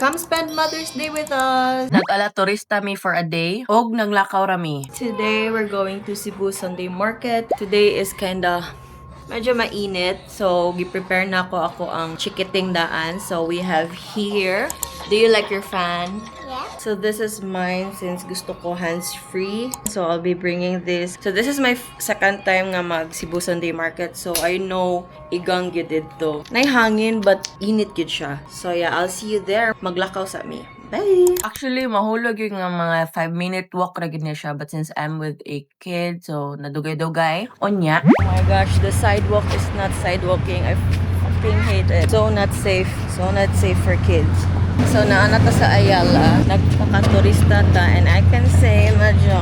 Come spend Mother's Day with us! Nag-ala turista mi for a day. Og naglakaw rami. Today, we're going to Cebu Sunday Market. Today is kinda medyo mainit. So, gi-prepare na ako ang chikiting daan. So, we have here. Do you like your fan? Yeah. So, this is mine since gusto ko hands-free. So, I'll be bringing this. So, this is my second time nga mag Cebu Sunday Market. So, I know igang gyud didto. Nay hangin but init gyud siya. So, yeah, I'll see you there. Maglakaw sa mi. Bye! Actually, mahulog yung nga mga 5-minute walk ra gyud niya siya. But since I'm with a kid, so nadugay-dugay. Unya. Oh my gosh, the sidewalk is not sidewalking. I fucking hate it. So not safe. So not safe for kids. So naa na ta sa Ayala. Nagpakaturista ta and I can say medyo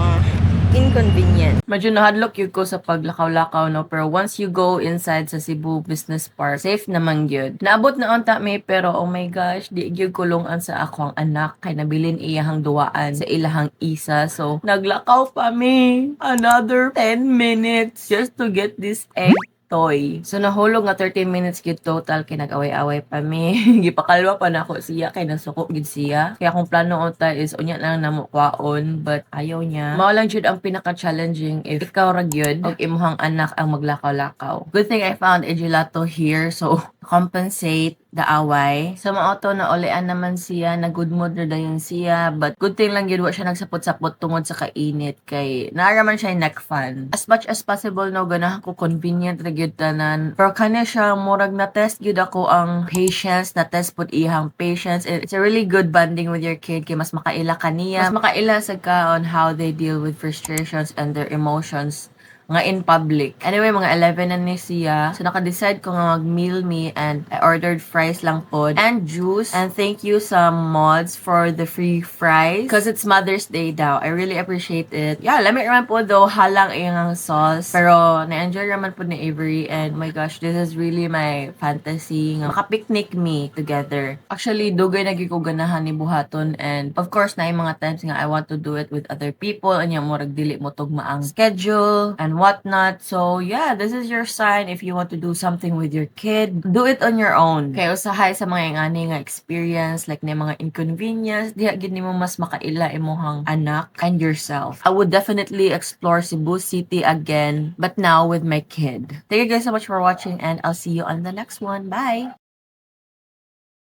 inconvenient. Medyo nahadlok gyud ko sa paglakaw-lakaw, no? Pero once you go inside sa Cebu Business Park, safe naman gyud. Naabot na unta mi, pero oh my gosh, di gyud kulungan sa akong anak kay nabilin iyahang duwaan sa ilahang isa. So, naglakaw pa mi another 10 minutes just to get this egg toy. So nahulog nga 30 minutes gyud total kay nag-away-away pa mi. Gipakalma pa nako siya kay nasuko gyud siya. Kaya kung plano unta is unya lang namo kwaon, but ayaw niya. Mao lang jud ang pinaka-challenging if ikaw ra gyud og imuhang anak ang maglakaw-lakaw. Good thing I found a gelato here, so compensate the away. So mao to, na ulian naman siya, na good mood na dayon siya, but good thing lang gyud wa siya nagsapot-sapot tungod sa kainit kay naa ra man siya neck fan. As much as possible, no, ganahan ko convenient ra gyud tanan. Pero kani siya murag na test gyud ako ang patience, na test pud iyang patience. And it's a really good bonding with your kid kay mas makaila ka niya. Mas makaila sad ka on how they deal with frustrations and their emotions nga in public. Anyway, mga 11 na ni siya. So, naka-decide ko nga mag-meal me and I ordered fries lang pod and juice. And thank you sa mods for the free fries. 'Cause it's Mother's Day daw. I really appreciate it. Yeah, lami raman pod though, halang iyang sauce. Pero, na-enjoy raman pod ni Avery and oh my gosh, this is really my fantasy nga maka-picnic me together. Actually, dugay na gyud ko ganahan ni buhaton and of course, naay mga times nga I want to do it with other people and yung murag dili mo tugma ang schedule and whatnot. So, yeah, this is your sign if you want to do something with your kid, do it on your own. Kaya usahay sa mga ingani nga experience, like na mga inconvenience, diha gyud nimo mas makaila imuhang anak and yourself. I would definitely explore Cebu City again, but now with my kid. Thank you guys so much for watching and I'll see you on the next one. Bye!